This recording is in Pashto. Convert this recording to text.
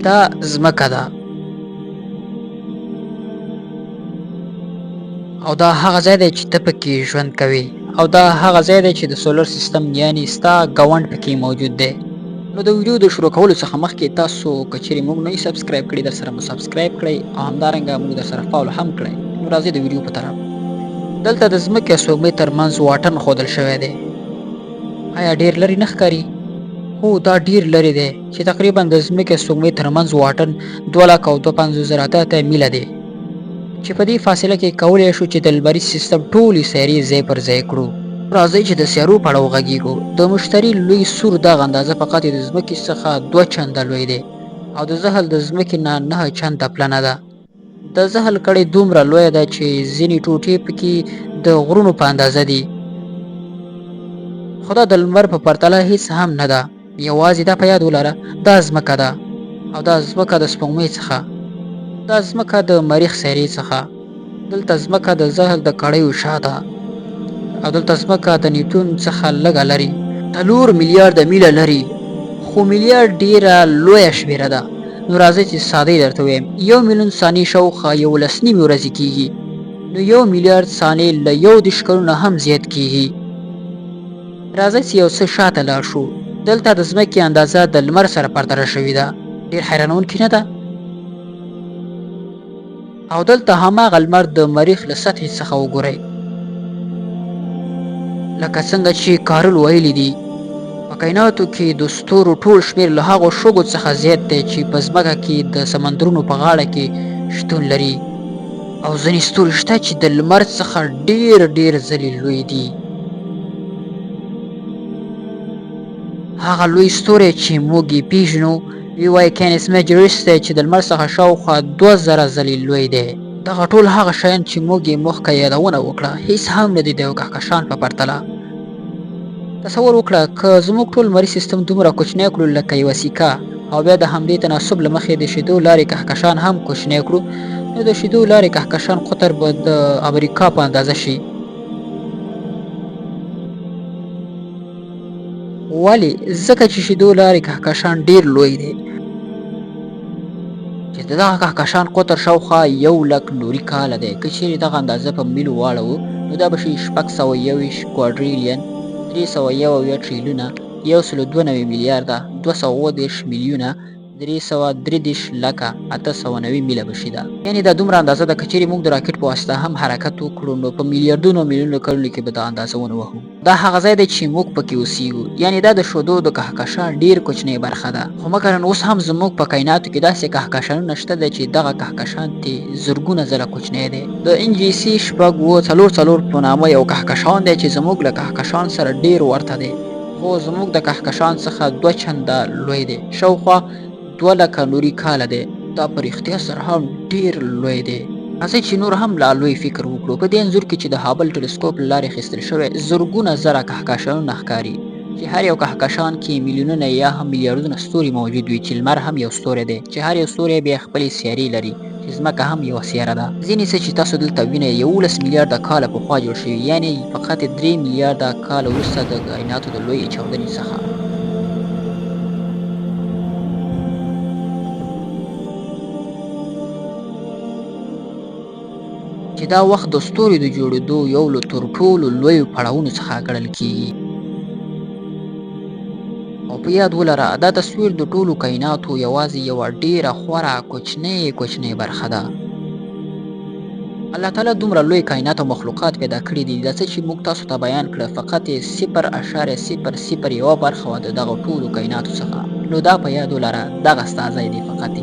دا ځمکه ده او دا هغه ځای دی چې ته پکې ژوند کوې، او دا هغه ځای دی چې د solar system یعنی ستا ګاونډ پکې موجود دی. نو د ویډیو د شروع کولو څخه مخکې تاسو که چیرې موږ نه subscribe کړي در سره مو subscribe کړئ او همدارنګه موږ در سره follow هم کړئ. نو راځئ د ویډیو په طرف. دلته د ځمکې او سپوږمۍ ترمنځ واټن ښودل شوی دی. آیا ډیر لرې نه ښکاري؟ هو، دا ډیر لرې دی چې تقریبا د ځمکې او سپوږمۍ ترمنځ واټن 2,52,088 میله دی، چې په دې فاصله کې کولی شو چې د لمریز سیستم ټولې سیارې ځای پر ځای کړو. راځئ چې د سیارو په اړه وغږیږو. د مشتري لوی سور دغه اندازه فقط د ځمکې څخه دوه چنده لوی دی او د زحل د ځمکې نه نهه چنده پلنه ده. د زحل کړۍ دومره لویه ده چې ځینې ټوټې پکې د غرونو په اندازه دي، خو دا د لمر په پرتله هیڅ هم نه ده. یوازې دا په یاد ولره، دا ځمکه ده او دا ځمکه د سپوږمۍ څخه، دا ځمکه د مریخ سیارې څخه، دلته ځمکه د زحل د کړیو شاته او دلته ځمکه د نیپتون څخه لږه لري، 4 میلیارده میله لري، خو میلیارد ډیره لویه شمیره ده. نو راځئ چې ساده یې درته ووایم، 1 میلیون ثانیې شاوخوا 11 نیمې ورځې کیږي، نو 1 میلیارد ثانیې له 31 کلونو هم زیات کیږي. راځئ چې یو څه شاته لاړ شو. دلته د ځمکې اندازه د لمر سره پرتله شوې ده. ډیر حیرانوونکې نه ده؟ او دلته هماغه لمر د مریخ له سطحې څخه وګورئ. لکه څنګه چې کارل ویلي دي، په کائناتو کې د ستورو ټول شمیر له هغو شګو څخه زیات دی چې په ځمکه کې د سمندرونو په غاړه کې شتون لري، او ځینې ستوري شته چې د لمر څخه ډیر ډیر ځلې لوی دي. هغه لوی ستوری چې موږ یې پیژنو VY Canis Majoris دی چې د لمر څخه شاوخوا 2000 ځلې لوی دی. دغه ټول هغه شیان چې موږ یې مخکې یادونه وکړه هیڅ هم نه دي د یو کهکشان په پرتله. تصور وکړه که زموږ ټول لمریز سیستم دومره کوچنی کړو لکه یوه سیکه، او بیا د همدې تناسب له مخې د شیدو لارې کهکشان هم کوچنی کړو، نو د شیدو لارې کهکشان قطر به د امریکا په اندازه شي. ولې؟ ځکه چې شیدو لارې کهکشان ډیر لوی دی، چې د دغه کهکشان قطر شاوخوا 1 لک نوري کاله دی. که چیرې دغه اندازه په میلو واړوو نو دا به شي 621 کوادریلیون 371 ټریلیونه 192 میلیارده 237 میلیونه 333 لکه 890 میله به شي. دا یعنی دا دومره اندازه ده که چیرې موږ د راکټ په واسطه هم حرکت وکړو نو په میلیاردونو میلیونو کلونو کې به دا اندازه ونه وهو. دا هغه ځای دی چې موږ پکې اوسیږو، یعنی دا د شودو د کهکشان ډیر کوچنۍ برخه ده. خو مګر اوس هم زموږ په کائناتو کې داسې کهکشانونه شته دی چې دغه کهکشان ترې زرګونه ځله کوچنی دی. د NGC 6744 په نامه یو کهکشان دی چې زموږ له کهکشان سره ډیر ورته دی، خو زموږ د کهکشان څخه دوه چنده لوی دی، شاوخوا 2 لکه نوري کاله دی. دا په رښتیا سره هم ډیر لوی دی. راځئ چې نور هم لا لوی فکر وکړو. په دې انځور کې چې د هابل ټلسکوپ له لارې اخیستل شوی، زرګونه زره کهکشانونه ښکاري چې هر یو کهکشان کې میلیونونه یا هم میلیاردونه ستوري موجود وي، چې لمر هم یو ستوری دی، چې هر یو ستوری بیا خپلې سیارې لري، چې ځمکه هم یوه سیاره ده. ځینې څه چې تاسو دلته وینئ 11 میلیارده کاله پخوا جوړ شوي، یعنې فقط 3 میلیارده کاله وروسته د کائناتو د لویې چاودنې څخه. چې دا وخت د ستوریو د جوړېدو یو له تر ټولو لویو پړاوونو څخه ګڼل کیږي. او په یاد ولره، دا تصویر د ټولو کائناتو یوازې یوه ډیره خورا کوچنۍ کوچنۍ برخه ده. الله تعالی دومره لوی کائنات او مخلوقات پیدا کړي دي، دا څه چې موږ تاسو ته بیان کړه فقط یې 0.001 برخه وه د دغه ټولو کائناتو څخه. نو دا په یاد ولره، دغه ستا ځای دی فقط.